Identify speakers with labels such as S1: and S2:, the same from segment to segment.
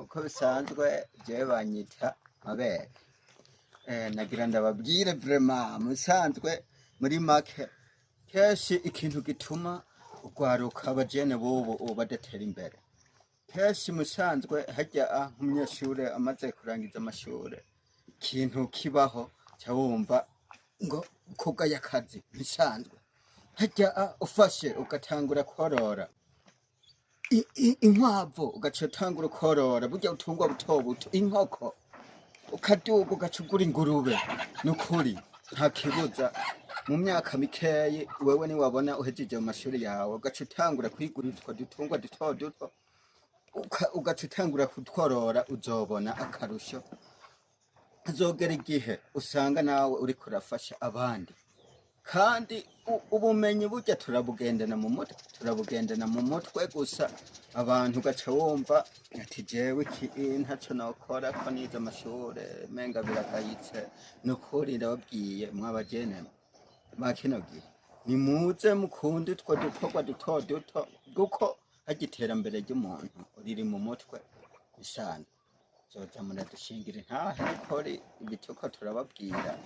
S1: Nkuko bisanzwe, jewe banyita Mabere. Nagira ndababwire vraiment, musanzwe muri make, kenshi ikintu gituma urwaruka, abajene bubu ubu badatera imbere, kenshi musanzwe harya nk'umunyeshure amaze kurangiza amashure, ikintu kibaho ca wumva ngo kugaya akazi. Bisanzwe harya ufashe ugatangura korora inkwavu, ugaca utangura ukorora burya utungwa buto buto, inkoko, ukaduga ugaca ugura ingurube, nukuri nta kibuza mu myaka mikeyi wewe niwabona uhejeje mu mashuri yawe, ugaca utangura kwigurira utwo dutungwa duto duto, ugaca utangura kutworora, uzobona akarusho. Uzogera igihe usanga nawe uriko urafasha abandi. Kandi ubumenyi burya turabugendana mu mutwe, turabugendana mu mutwe gusa. Abantu ugaca wumva ati: "Jewe iki ntaco nokora, ko nize amashure menga biragayitse." Nukuri ndababwiye, mwabajene ba kino gihe, nimuze mukunde utwo dukorwa duto duto, kuko harya iterambere ry'umuntu riri mu mutwe. Bisanzwe zoza muradushingira intahe, nukuri ibituko turababwira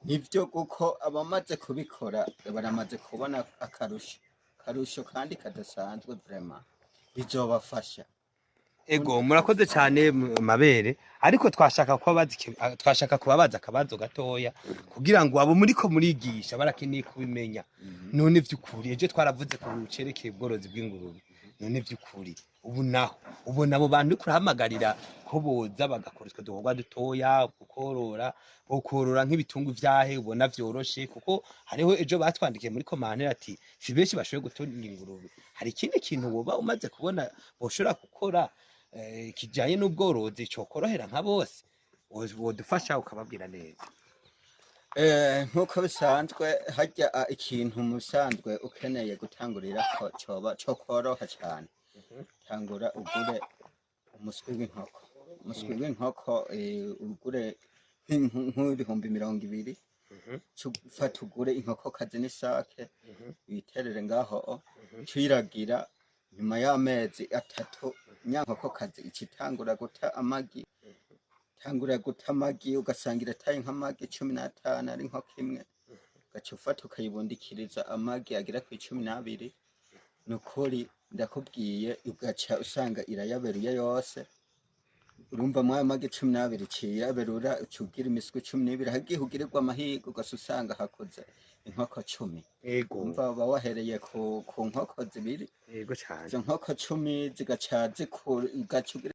S1: nivyo, kuko abamaze kubikora baramaze kubona akarusho, karusho kandi kadasanzwe, vraiment bizobafasha.
S2: Ego, murakoze cyane, Mabere, ariko twashaka kubabaza akabazo gatoya kugira ngo abo muriko murigisha barakeneye kubimenya. None vy'ukuri, ejo twaravuze ku cerekeye ubworozi bw'ingurube. None vy'ukuri ubu naho ubona abo bantu uriko urahamagarira ko boza bagakora utwo dukorwa dutoya, kukorora, bokorora nk'ibitungu vyahe ubona vyoroshe? Kuko hariho ejo batwandikiye muri commentaire ati si benshi bashoboye gutunga ingurube. Hari ikindi kintu woba umaze kubona boshobora gukora kijanye n'ubworozi cokorohera nka bose? Wodufasha ukababwira neza.
S1: Nk'uko bisanzwe, harya ikintu musanzwe ukeneye gutangurira ko coba co koroha cyane, tangura ugure umuswi w'inkoko. Umuswi w'inkoko, ugure nk'ibihumbi 20, fata ugure inkokokazi n'isake, witerere ngaho, cuyiragira. Nyuma y'amezi 3 nya nkokokazi ica itangura guta amagi, tangura guta amagi, ugasanga irataye nk'amagi 15 ari inkoko imwe. Ugaca ufata ukayibundikiriza amagi agera ku 12. Nukuri ndakubwiye, ugaca usanga irayaberuye yose. Urumva, mwayo magi 12 iciye iraberura, uca ugira imiswi 12. Hagiye ugirirwa amahirwe, ugaca usanga hakuze inkoko 10. Umva, uba wahereye ku nkoko zibiri.
S2: Ego cyane.
S1: Izo nkoko 10 zigaca zikura, ugaca ugira